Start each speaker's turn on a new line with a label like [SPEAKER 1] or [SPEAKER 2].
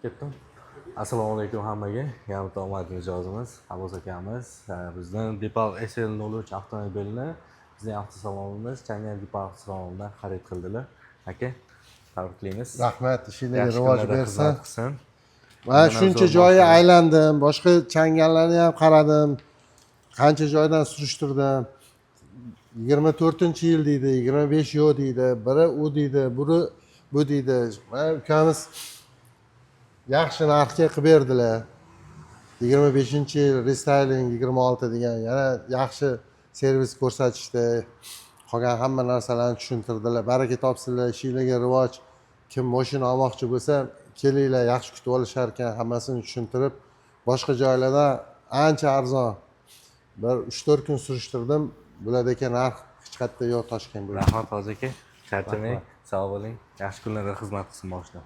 [SPEAKER 1] Ketdim. Assalomu alaykum hammaga. Yana bitta omadli mijozimiz Abbos akamiz bizdan Deepal SL 03 avtomobilini bizning avtosalonimiz, Changan Deepal avtosalonidan xarid qildilar. Aka, tabriklaymiz.
[SPEAKER 2] Rahmat, ishinglarga
[SPEAKER 1] Yaxshi
[SPEAKER 2] rivoj
[SPEAKER 1] kunlarda
[SPEAKER 2] bersin.
[SPEAKER 1] xizmat qilsin.
[SPEAKER 2] Man
[SPEAKER 1] Bundan
[SPEAKER 2] shuncha
[SPEAKER 1] zo'r
[SPEAKER 2] joyi
[SPEAKER 1] mashina.
[SPEAKER 2] aylandim, boshqa Changanlarni ham qaradim, qancha joydan surishtirdim. 24-yil deydi, 25 yo'q deydi, biri u deydi, biri bu deydi. Mana ukamiz yaxshi narxga qilib berdilar. 25-yil рестайлинг, 26 degan, yana yaxshi servis ko'rsatishdi, qolgan hamma narsalarni tushuntirdilar. Baraka topsinlar, ishinglarga rivoj. Kim moshina olmoqchi bo'lsa, kelinglar, yaxshi kutib olishar ekan, hammasini tushuntirib. Boshqa joylardan ancha arzon. Bir 3-4 kun surishtirdim, bulardagi narx hech qayerda yo'q Toshkent bo'yicha.
[SPEAKER 1] Rahmat, Hoji aka. Charchamang. Sog' bo'ling. Yaxshi kunlarda xizmat qilsin moshina.